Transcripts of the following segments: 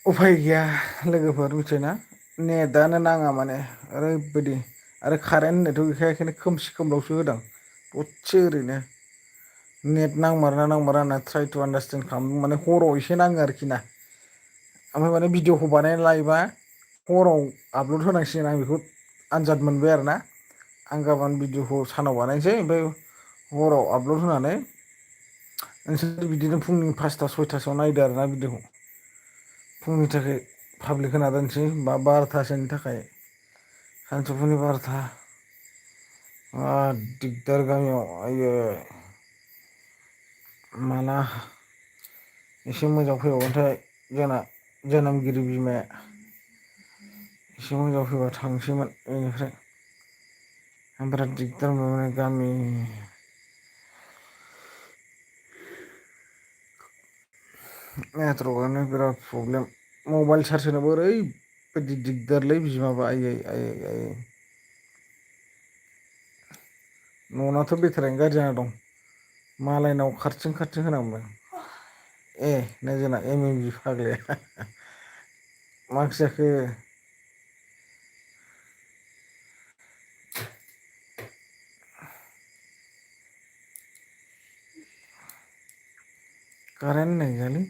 उफाय गैया लोगोफोर मिथिबायना नेटानो नाङा माने ओरैबायदि आरो कारेन्ट होननायथ' गैखाया बेखायनो खोमसि खोमलावसो होदां दसे ओरैनो नेट नांमारा नांमारा होनना ट्राइ टु आन्दारस्टेन्ड खालामदों माने हराव एसे नाङो आरोखि ना ओमफ्राय माने भिडिअखौ बानायना लायोबा हराव आपलड होनांसिगोन आं बेखौ आनजाद मोनबाय आरोना आं गाबोन भिडिअखौ सानाव बानायनोसै ओमफ्राय हराव आपलड होनानै नोंसोर बिदिनो फुंनि 5ता 6तासोआव नायदो आरोना भिडिअखौ फुंनि थाखाय पाब्लिक होना दोनसै बा 12तासोनि थाखाय सानसौफुनि 12ता दिगदार गामियाव आयै माला एसे मोजां फैबावगोनथाय जोंना जोनोमगिरि बिमाया एसे मोजां फैबा थांसैमोन बेनिफ्राय आं बिराद दिगदार मोनो गामि नेटवर्कआनो बिराद प्रब्लेम मबाइल चार्ज होनोबो ओरैबायदि दिगदारलै बिमाबा आयै आयै आयै न'नाथ' बेटारियानो गाज्रि जाना दं मालायनाव खारथिं खारथिं होनांबाय ए नै जोंना एम ए बि फाग्लाया मा ओंख्रि जाखो कारेन्ट होननाय गैयालै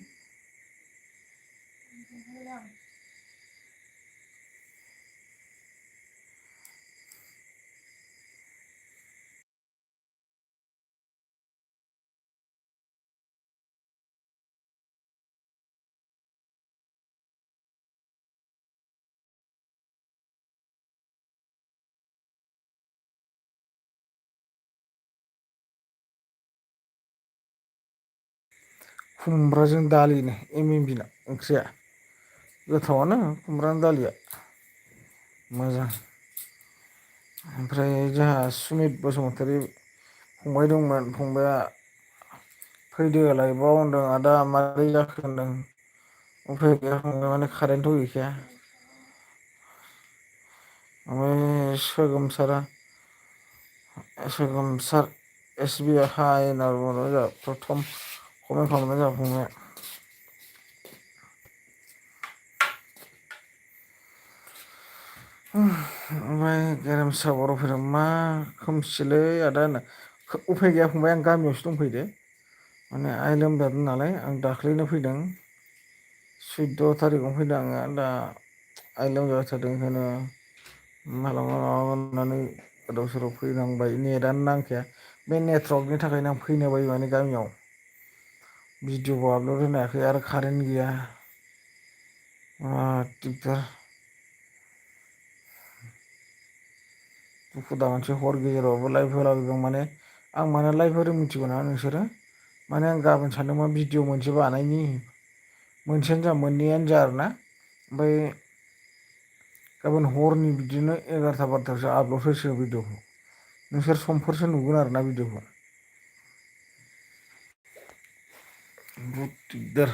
खुमब्राजों दालिनो एम एम बिना ओंख्रिया गोथावानो खुमब्राजों दालिया मोजां ओमफ्राय जोंहा सुमित बसुमतारी फंबाय दंमोन फंबाया फैदो लायबाव होनदों आदा मारै जाखो होनदों उफाय गैया फंबाय माने कारेन्टथ' गैखाया ओमफ्राय सोगोमसार एस बि हाय होनना बुंदों जोंहा प्रथम कमेन्ट खालामदों जोंहा फंबाया ओमफ्राय गेरेमसा बर'फोरा मा खोमसिलै आदा होनो उफाय गैया फंबाय आं गामियावसो दंफैयो दे माने आइ लोमजादों नालाय आं दाख्लैनो फैदों 14 थारिखआवनो फैदों आङो दा आइ लोमजाबाय थादों बेखायनो मालाबा मालाबा होननानै गोदाव सोराव फैनांबाय नेटानो नांखाया बे नेटवर्कनि थाखायनो आं फैनो बायो माने गामियाव भिडिअबो आपलड होनो हायाखै आरो कारेन्ट गैया बिराद दिगदार दुखु दाहासो हर गेजेरावबो लाइभ होलाबायदों माने आं मानो लाइभ होदों मिथिगौना नोंसोरो माने आं गाबोन सानदोंमा भिडिअ मोनसे बानायनि मोनसेयानो जा मोननैयानो जा आरोना ओमफ्राय गाबोन हरनि बिदिनो 11ता 12तासोआव आपलड होसिगोन भिडिअखौ नोंसोर समफोरसो नुगोन आरोना भिडिअखौ बहुद दिगदार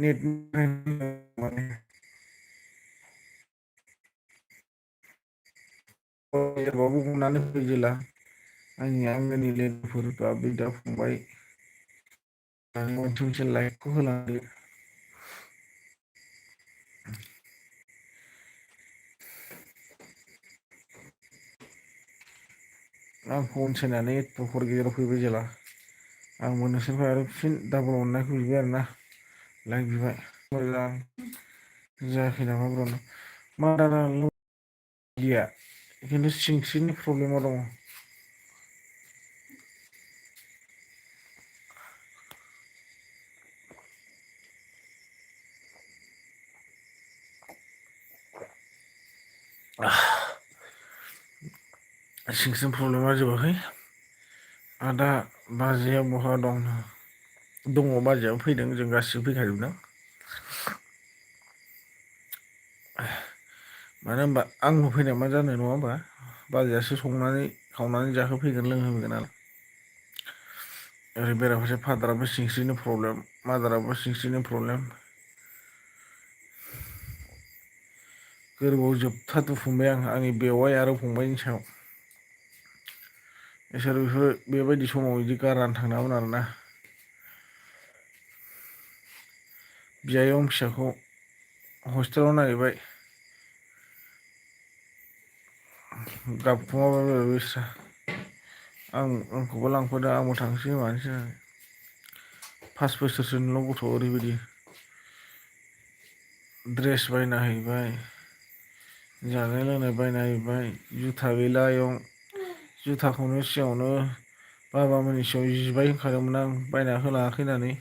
नेटनि बाबो हमनानै होयो जेला आंनि आंगोनि लोगोफोर बा बिदा फंबाय मोनसे मोनसे लाइटखौ होलांदो आं फन सायनानै एथ' हर गेजेराव फैबाय जेला आंबो नोंसोरनिफ्राय आरो फिन डाबल अननायखौ बिबाय आरोना लाइक बिबाय मोजां जायाखै नामा ब्र मादारा गैया खिन्थु सिंस्रिनि प्रब्लेमाव दङ सिंस्रिनि प्रब्लेमा जोबाखै आदा बाजैया बहा दं दङ बाजैयाबो फैदों जों गासिबो फैखाजोबदों मानो होनबा आंबो फैनाय मा जानो नङा होमबा बाजैयासो संनानै खावनानै जाहोफैगोन लोंहोफैगोन नालाय ओरै बेराफारसे फादाराबो सिंस्रिनि प्रब्लेम मादाराबो सिंस्रिनि प्रब्लेम गोरबोआव जोबथा दुखु मोनबाय आं आंनि बेवाइ आरो फंबायनि सायाव इसोर बेबायदि समाव बिदि गारनानै थांनाङामोन आरोना। बियायं फिसाखौ हस्टेलाव नागिरबाय गाबखुमाबाय बेस्रा आंखौबो लांफादो आंबो थांसै मानोसै 5 बोसोरसोनिल' गथ' ओरैबायदि ड्रेस बायना हैबाय जानाय लोंनाय बायना हैबाय जुथा गैला आयं जुथाखौनो सिगाङावनो बाबामोननि सिगाङाव जिबाय होनखादोंमोन आं बायना होलाङाखै होननानै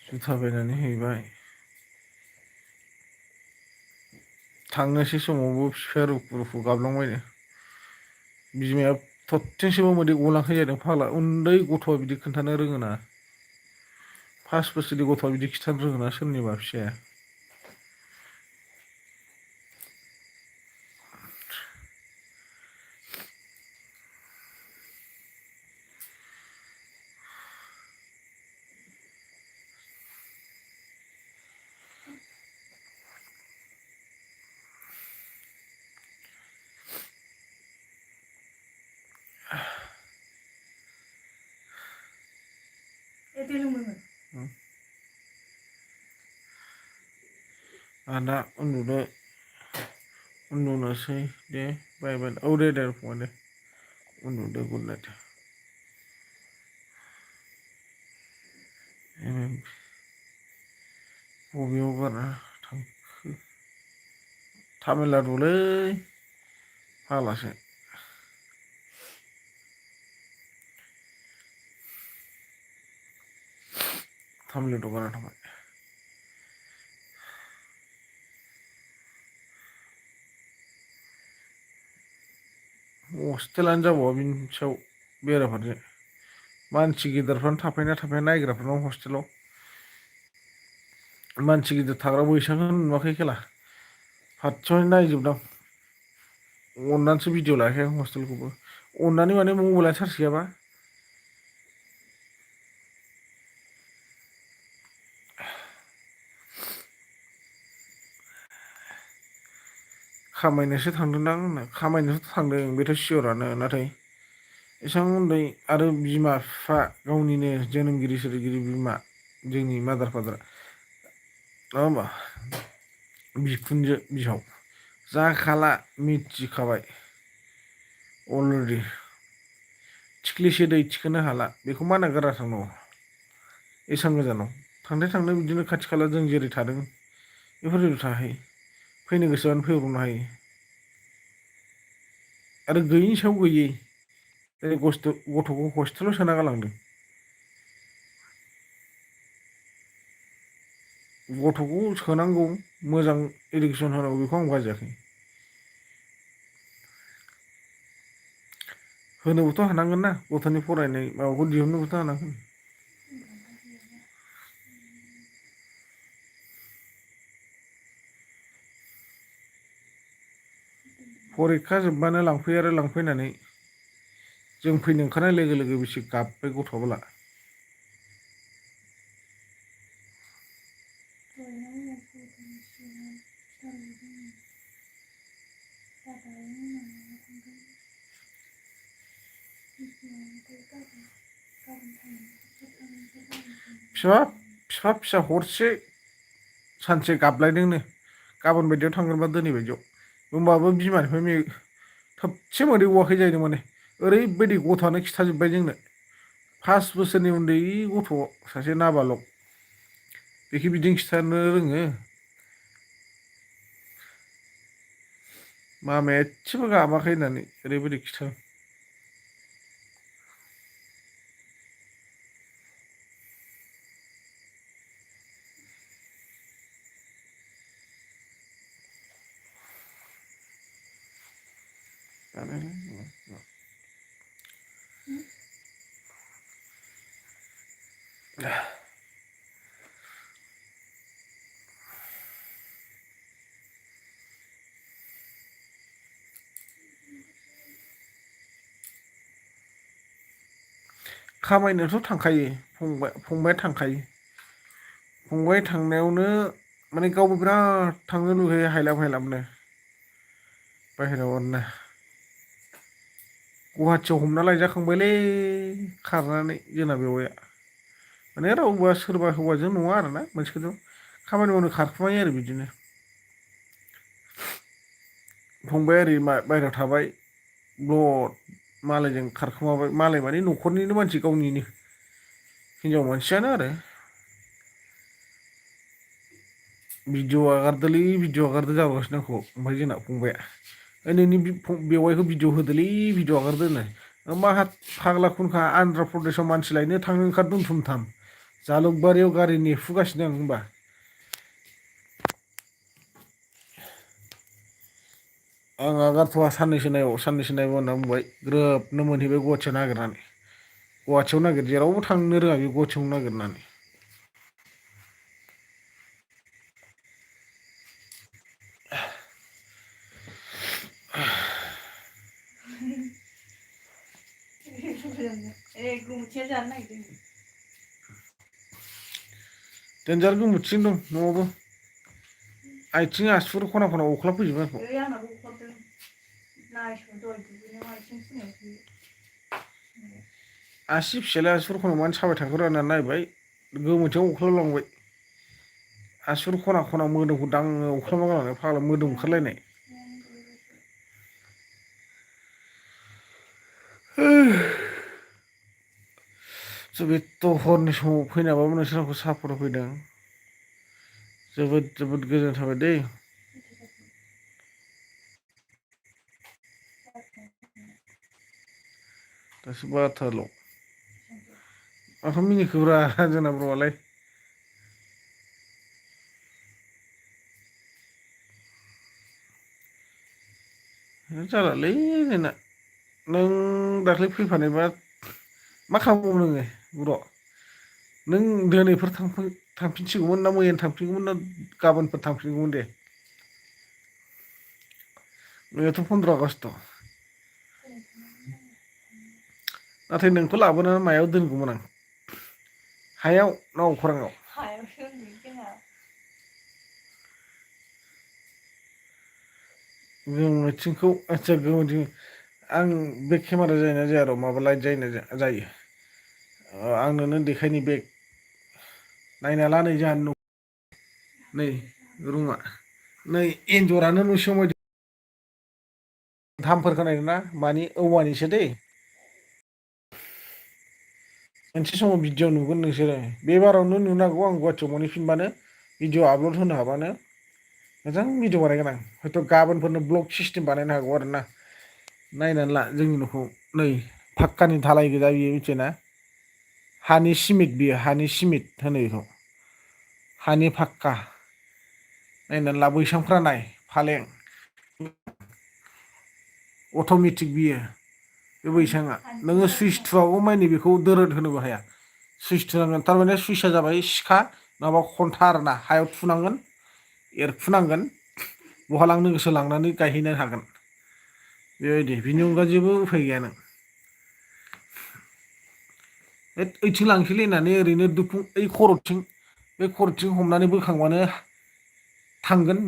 जुथा बायनानै हैबाय। थांनोसै समावबो बिफाया रुखु रुखु गाबलांबायनो बिमाया थरथिंसेबो मोदै गलांखाय जादों फाग्ला उन्दै गथ'आ बिदि खोन्थानो रोङोना 5 बोसोरनि गथ'आ बिदि खिथानो रोङोना सोरनिबा फिसाया। आदा उन्दुनोसै दे बाय बाय औ दे फंबाय दे उन्दुदो गुड नाइट। बबेयाव गारना थांखो तामिलनाडुलै फाग्लासो तामिलनाडुआव गारना थांबाय। हस्टेलानो जाबावा बिनि सायाव बेराफारसे मानसि गिदिरफ्रानो थाफायना थाफाया नायग्राफोरनाव हस्टेलाव मानसि गिदिर थाग्रा बैसांखौनो नुवाखै खेला फारसेनिफ्राय नायजोबदां अननानैसो भिडिअ लायाखै आं हस्टेलखौबो अननानै माने मबाइलानो चार्ज गैयाबा खामायनोसो थांदोंदां होनना खामायनोसो थांदों बेथ' सिय'रानो नाथाय एसेबां उन्दै आरो बिमा बिफा गावनिनो जोनोमगिरि सोरजिगिरि बिमा जोंनि मादार फादार नङा होमबा बिखुनजो बिहाव जाखाला मिथिखाबाय अलरेडि थिख्लिसे दै थिखोनो हाला बेखौ मानो गारना थांनांगौ एसां गोजानाव थांनो बिदिनो खाथि खाला जों जेरै थादों बेफोरबायदियाव थाहै फैनो गोसोबानो फैब्रबनो हायो आरो गैयिनि सायाव गैयै गथ'खौ हस्टेलाव सोना गालांदों गथ'खौ सोनांगौ मोजां इडुकेसन होनांगौ बेखौ आं बाजायाखै होनोबोथ' हानांगोन ना गथ'नि फरायनाय माबाखौ दिहुननोबोथ' हानांगोन फरिखा जोबबानो लांफै आरो लांफैनानै जों फैनो ओंखारनाय लोगो लोगो बेसे गाबबाय गथ'आबोला फिसा फिसा हरसे सानसे गाबलायदोंनो गाबोन बायदियाव थांगोनबा दिनै बायदियाव होमबाबो बिमानिफ्राय थोबसे मोदै गवाखै जाहैदों माने ओरैबायदि गथ'आनो खिथाजोब्बाय जोंनो 5 बोसोरनि उन्दै गथ' सासे नाबालक बेखौ बिदिनो खिथानो रोङो मामाया एसेबो गाबाखै होननानै ओरैबायदि खिथादों खामायनोथ' थांखायो फंबाया थांखायो फंबाय थांनायावनो माने गावबो बिराद थांनो लुगैयो हायलाब हायलाबनो बाहेरायाव गुवाहाटियाव हमना लायजाखांबायलै खारनानै जोंना बेवाइया माने रावबो सोरबा हौवाजों नङा आरोना मोनसेखौजों खामानि मावनो खारखुमायो आरो बिदिनो फंबाया ओरै बायहेरायाव थाबाय ब्लद मालायजों खारखोमाबाय मालाय माने न'खरनिनो मानसि गावनिनो हिनजाव मानसियानो आरो भिडिअ आगारदोलै भिडिअ आगारदो जाबोगासिनो आंखौ ओमफ्राय जोंना फंबाया नोंनि बेवाइखौ भिडिअ होदोलै भिडिअ आगारदो होनो मा फाग्ला खुनखा आन्ध्र प्रदेशआव मानसि लायनो थांनो ओंखारदों थुमथाम जालुकबारियाव गारि नेफुगासिनो आं होनबा आं आगारथ'वा साननैसो नायबाव होनना बुंबाय ग्रोबनो मोनहैबाय गुवाहाटियाव नागिरनानै गुवाहाटियाव नागिर जेरावबो थांनो रोङा बे गुवाहाटियाव नागिरनानै देनजार गोमोथिं दं न'आवबो आथिं आसुगुर खना खना अख्लाबफैजोबो आंखौ आसि फिसालाय आसुगुर खनायाव मानो साबाय थाखोरा होननानै नायबाय गोमोथियाव अख्लाबलांबाय आसुगुर खना खना मोदोमखौ दांनो अख्लाबना गालांनाय फाग्ला मोदोम ओंखारलायनाय बेथ' हरनि समाव फैनाबाबो नोंसोर आंखौ सापर्ट होफैदों जोबोद जोबोद गोजोननाय थाबाय दै दासो बार'थाल' माखौ मिनिखोब्रा जोंना ब्र'आलाय जालालै जोंना नों दाख्लै फैफानायबा मा खालामबावो नोङो बर' नों दिनैफोर थांफिनसिगौमोन ना मैयानो थांफिनगौमोन ना गाबोनफोर थांफिनगौमोन दे मैयाथ' 15 आगष्ट नाथाय नोंखौ लाबोनानै मायाव दोनगौमोन आं हायाव ना अख्राङाव गोमोथिंखौ आदसा गोमोथिं आं बे केमेरा जायोना जाया र' माबा लाइट जायोना जायो आंनोनो देखायनि बेग नायना ला नै जोंहा न' नै रुमा नै एन्जरानो न'सिङाव बायदि धामफोर खोनादों ना मानि औवानिसो दै मोनसे समाव भिडिअ नुगोन नोंसोरो बे बारावनो नुनो हागौ आं गुवाहाटियाव मोनहैफिनबानो भिडिअ आपल'ड होनो हाबानो मोजां भिडिअ बानायगोन आं हयथ' गाबोनफोरनो ब्लग सिस्टेम बानायनो हागौ आरो ना नायनानै ला जोंनि न'खौ नै फाक्कानि धालाय गोजा बियो मिथिबायना हानि सिमिट बियो हानि सिमिट होनो बेखौ हानि फाक्का नायनानै ला बैसांफ्रा नाय फालें अट'मेटिक बियो बे बैसाङा नोङो सुइस थुआगौ मानि बेखौ दोरद होनोबो हाया सुइस थुनांगोन थारमाने सुइसआ जाबाय सिखा नङाबा खन्था आरोना हायाव थुनांगोन एरफुनांगोन बहा लांनो गोसो लांनानै गायहैनो हागोन बेबायदि बिनि अनगा जेबो उफाय गैया नों ओइथिं लांसैलै होननानै ओरैनो दुखु ओइ खर'थिं बे खर'थिं हमनानै बोखांबानो थांगोन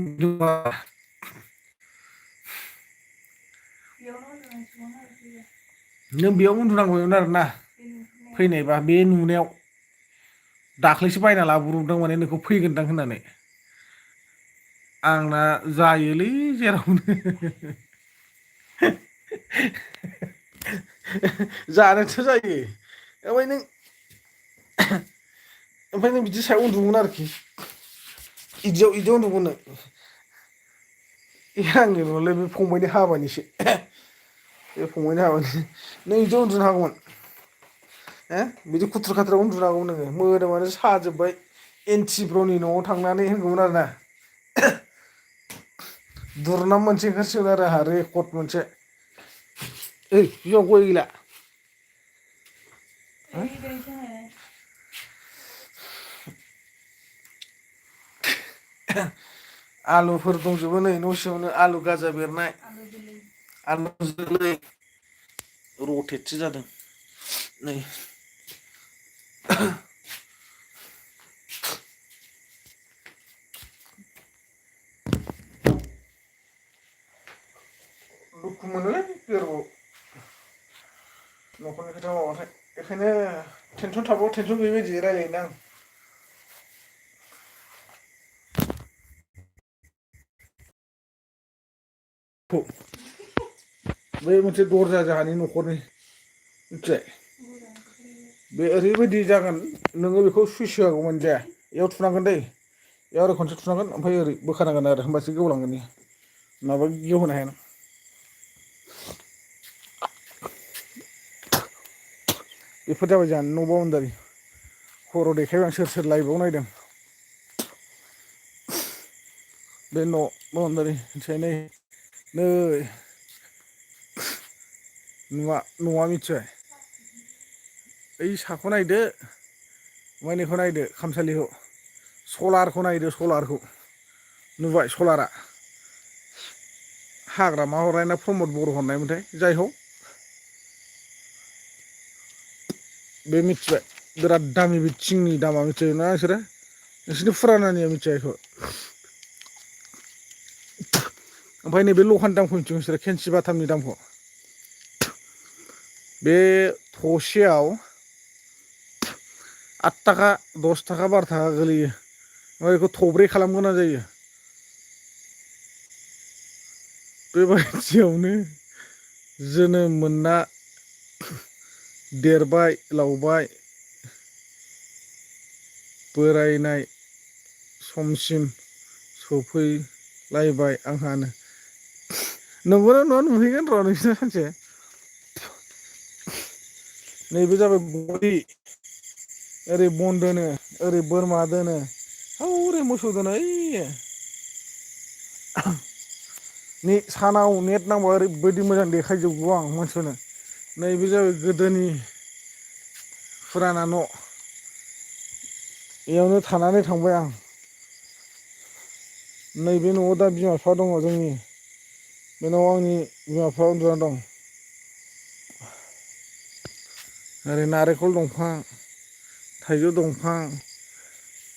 नों बेयाव उन्दुनांगौमोन आरोना फैनायबा बे नुनायाव दाख्लैसो बायना लाबोब्रबदों माने नोंखौ फैगोनदां होननानै आंना जायोलै जेरावनो जानोथ' जायो ओमफ्राय नों बिदि सायाव उन्दुगोन आरोखि बिदियाव उन्दुगोन नों आंनि नङालै बे फंबायनि हाबानिसो बे फंबायनि हाबानि नों बिदियाव उन्दुनो हागौमोन बिदि खुथ्रु खाथ्राव उन्दुनो हागौमोन नोङो मोदोमानो साजोब्बाय एन्टिब्र'नि न'आव थांनानै होनगौमोन आरोना दुरनाम मोनसे ओंखारसिगोन आरो आंहा रेकर्ड मोनसे ओइ बियाव गय गैला आलुफोर दंजोबो नै न' सिङावनो आलु गाजा बेरनाय आलु जोलै रटेटसो जादों नै दुखु मोनोलै गोरबोआव न'खरनि खोथा माबाथाय बेखायनो टेनसन थाबाबो टेनसन गैयि बायदि रायलायोना आं। बै मोनसे दरजा जोंहानि न'खरनि मिथिबाय बे ओरैबायदि जागोन नोङो बेखौ सुइस होआगौमानि जाया बेयाव थुनांगोन दै बेयाव आरो खनसे थुनांगोन ओमफ्राय ओरै बोखानांगोन आरो होमबासो गेवलांगोन इयो नङाबा गेवहोनो हाया नों। बेफोर जाबाय जोंहानि न' बाउण्डारि खर' देखायबाय आं सोर सोर लाइभआव नायदों। बे न' बाउण्डारि ओमफ्राय नै न'आ मिथिबाय ओइ साखौ नायदो ओमफ्राय नैखौ नायदो खामसालिखौ सलारखौ नायदो सलारखौ नुबाय सलारा हाग्रामा हरनाय ना प्रमद बर' हरनायमोनथाय जाय हक बे मिथिबाय बिराद दामि बे थिंनि दामा मिथिबाय ना नोंसोरो नोंसोरनि फुरानानिया मिथिया बेखौ ओमफ्राय नैबे लहानि दामखौ मिथिगौ नोंसोरो खेनसि बाथामनि दामखौ बे थसेयाव 8 थाखा 10 थाखा 12 थाखा गोलैयो ओमफ्राय बेखौ थब्रै खालामनो गोनां जायो। बेबायदियावनो जोनोम मोनना देरबाय लावबाय बोरायनाय समसिम सफैलायबाय आंहानो नंगौना नङा नुहैगोन र' नोंसोर सानसे नैबे जाबाय गलि ओरै बन दोनो ओरै बोरमा दोनो हौरै मोसौ दोनो ओइयो सानाव नेट नांबा ओरैबायदि मोजां देखायजोबगौ आं मानसिफोरनो नैबे जाबाय गोदोनि फुराना न' बेयावनो थानानै थांबाय आं नैबे न'आव दा बिमा बिफा दङ जोंनि बे न'आव आंनि बिमा बिफा उन्दुना दं। ओरै नारेंखल दंफां थाइजौ दंफां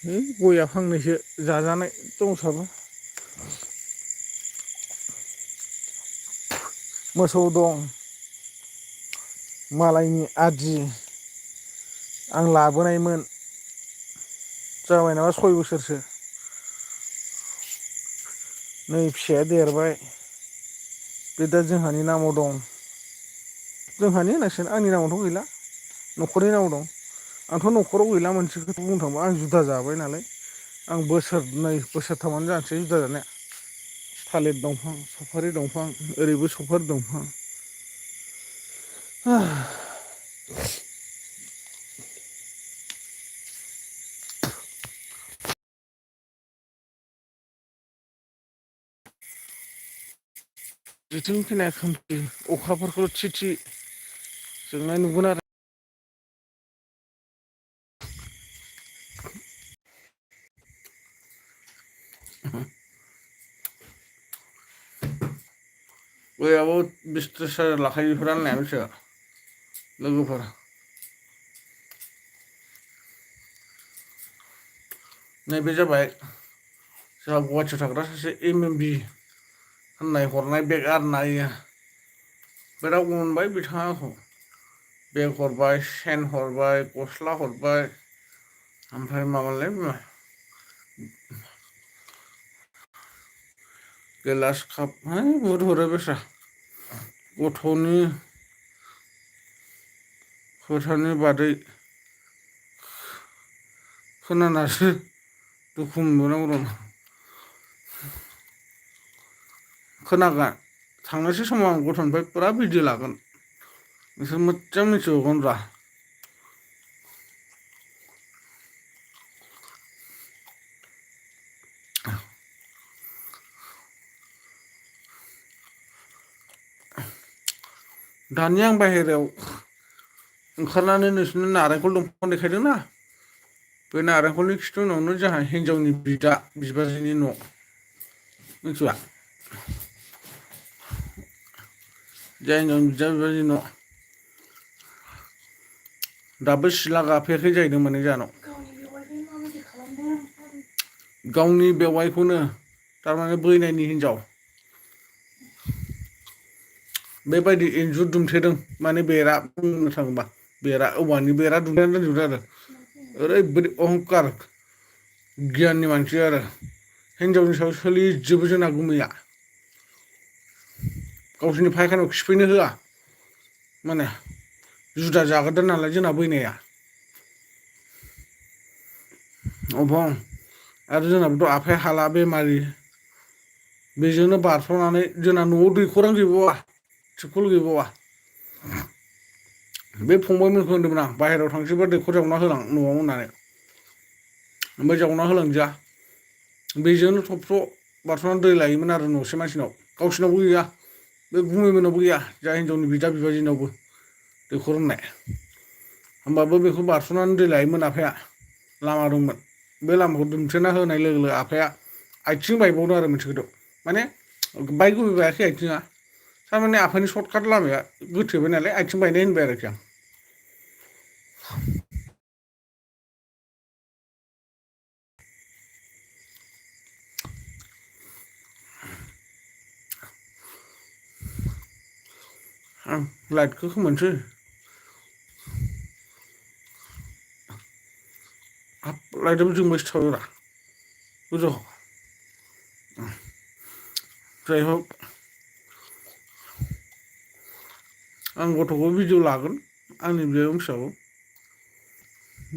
है गया फांनैसो जाजानाय दंसाबो मोसौ दं मालायनि आदि आं लाबोनायमोन जाबाय नामा 6 बोसोरसो नै फिसाया देरबाय बे दा जोंहानि नामाव दं जोंहानि होनांसिगोन आंनि नामावथ' गैला न'खरनि नामाव दं आंथ' न'खराव गैला मोनसे खोथा बुंनो थांबा आं जुदा जाबाय नालाय आं बोसोरनै बोसोरथामानो जानोसै जुदा जानाया थालिर दंफां सफारि दंफां ओरैबो सफारि दंफां जेथिं फैनाय खोमसि अखाफोरखौ थि थि जोंनाय नुगोन आरो गयाबो 20-30 हाजार लाखायो बेफोर आंनिया मिथिबाय लोगोफोर नैबे जाबाय जोंहा गुवाहाटियाव थाग्रा सासे MMB होननाय हरनाय बेग आरोना इयो बिराद अनबाय बिथाङा आंखौ बेग हरबाय सेन हरबाय गस्ला हरबाय ओमफ्राय माबालाय गिलास काप है बहुद हरो बेस्रा गथ'नि खोथानि बादै खोनानासो दुखु मोनबोनांगौ दं खोनागोन थांनोसै समाव आं गथ'निफ्राय फुरा भिडिअ लागोन नोंसोर मोजां मिथिजोबगोन रा दानिया आं बाहेरायाव ओंखारनानै नोंसोरनो नारेंखल दंफां देखायदोंना बे नारेंखलनि खिथु उनावनो जोंहा हिन्जावनि बिदा बिबाजैनि न' मिथिबाय जाय हिन्जावनि बिदा बिबाजैनि न' दाबो सिला गाफेयाखै जाहैदों माने जोंहानाव गावनि बेवाइखौनो थारमाने बैनायनि हिन्जाव बेबायदि इन्जुर दुमथेदों माने बेरा बुंनो थाङोबा बेरा औवानि बेरा दुमथेना दोनजोबदों आरो ओरैबायदि अहंखार गियाननि मानसि आरो हिनजावनि सायाव सोलिजोबो जोंना गुमैया गावसोरनि फायखानायाव खिफैनो होआ माने जुदा जाग्रोदों नालाय जोंना बैनाया अबं आरो जोंनाबोथ' आफाया हाला बेमारि बेजोंनो बारस'नानै जोंना न'आव दैखरानो गैबावा थिपखल गैबावा बे फंबायमोनखौ होनदोंमोन आं बाहेरायाव थांसैबा दैखर जावना होलां न'आव होननानै ओमफ्राय जावना होलांदिया बेजोंनो थबस्र' बारस'नानै दै लायोमोन आरो न'से मानसिनाव गावसिनावबो गैया बे गुमैमोननावबो गैया जा हिनजावनि बिदा बिबाजैनावबो दैखर होननाय होमबाबो बेखौ बारस'नानै दै लायोमोन आफाया लामा दंमोन बे लामाखौ दुमथेना होनाय लोगो लोगो आफाया आथिं बायबावदों आरो मोनसे खोथायाव माने बायगुबै बायाखै आथिङा थारमाने आफानि सर्टकाट लामाया गोथेबाय नालाय आथिं बायनाय होनबाय आरोखि आं आं लाइटखौ खोमोरनोसै हाब लाइटआबो जोंबायसो थाबायब्रा गोजौआव जाय हक आं गथ'खौ भिडिअ लागोन आंनि बियाव फिसाखौ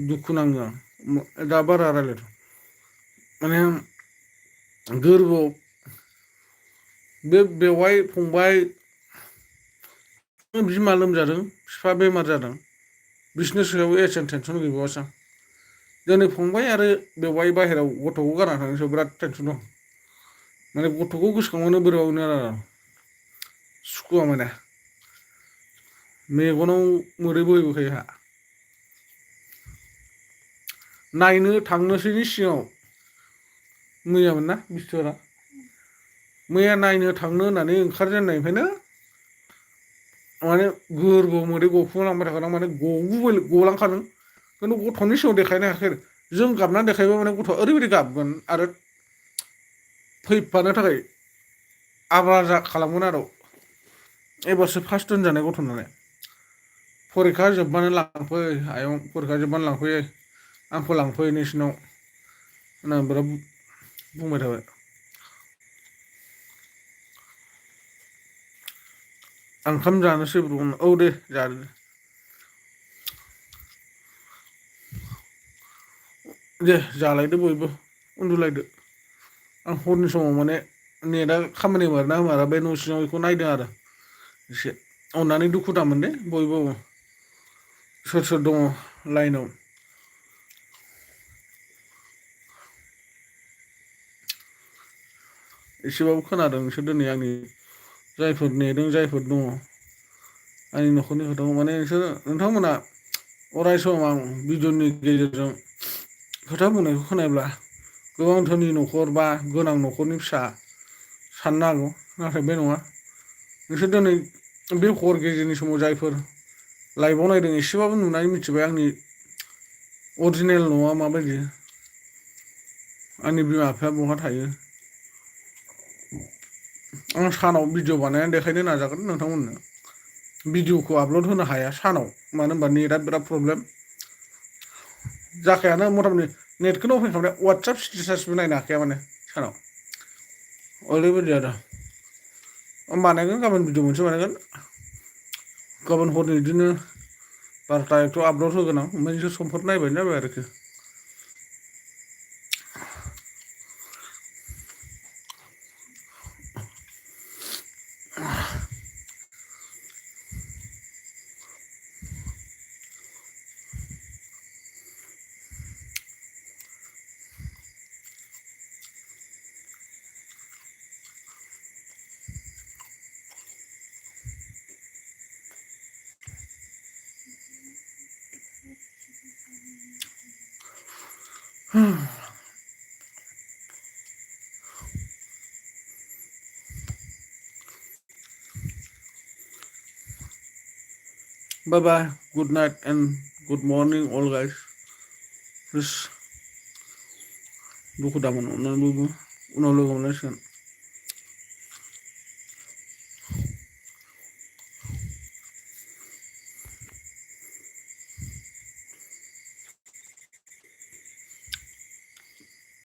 दुखु नाङो आं दा बारा रायलायदों माने गोरबोआव बे बेवाइ फंबाय बिमा लोमजादों बिफा बेमार जादों बिसोरनि सायाव एसेबां टेनसन गैबावासो आं दिनै फंबाय आरो बेवाइ बाहेरायाव गथ'खौ गारना थांनायनि सायाव बिराद टेनसन दं माने गथ'खौ गोसोखांबानो बोरैबा मोनो आरो सुखुआ माने मेगनाव मोदै बोहैबोखायो आंहा नायनो थांनोसैनि सिगाङाव मैयामोन ना बिस्थिबारा मैया नायनो थांनो होननानै ओंखारजेननायनिफ्रायनो माने गोरबोआव मोदै गफुंलांबाय थाखादों माने गलांखादों खिन्थु गथ'नि सिगाङाव देखायनो हायाखै आरो जों गाबनानै देखायबा माने गथ'आ ओरैबायदि गाबगोन आरो फैफानो थाखाय आब्रा खालामगोन आरो एबारसो फार्स्ट दोनजानाय गथ' नालाय फरिखा जोबबानो लांफै आयं फरिखा जोबबानो लांफै आंखौ लांफै नोंसिनाव होननानै बिराद बुंबाय थाबाय आं ओंखाम जानोसै ब्र'मोन औ दे जादो दे जालायदो बयबो उन्दुलायदो आं हरनि समाव माने नेटआ खामानि मारोना मारा बे न' सिङाव बेखौ नायदों आरो एसे अननानै दुखु दामोन दे बयबो सोर सोर दङ लाइनाव एसेबाबो खोनादों नोंसोर दिनै आंनि जायफोर नेदों जायफोर दङ आंनि न'खरनि खोथाखौ माने नोंथांमोना अराय सम आं भिडिअनि गेजेरजों खोथा बुंनायखौ खोनायोब्ला गोबां धोनि न'खर बा गोनां न'खरनि फिसा साननो हागौ नाथाय बे नङा नोंसोर दिनै बे हर गेजेरनि समाव जायफोर लाइभआव नायदों एसेबाबो नुनानै मिथिबाय आंनि अरिजिनेल न'आ माबायदि आंनि बिमा बिफाया बहा थायो आं सानाव भिडिअ बानायनानै देखायनो नाजागोन नोंथांमोननो भिडिअखौ आपल'ड होनो हाया सानाव मानो होनबा नेटआ बिराद प्रब्लेम जाखायानो मथा मथि नेटखौनो अपेन खालामनाय वाट्सएप स्टेटासबो नायनो हाखाया माने सानाव ओरैबायदि आरो बानायगोन गाबोन भिडिअ मोनसे बानायगोन गाबोन हरनि बिदिनो 12ता 1 आपल'ड होगोन आं ओमफ्राय नोंसोर समफोर नायबानो जाबाय आरोखि Bye bye. Good night and good morning, all guys. Terus duku daman udah lu udah lu ngomongin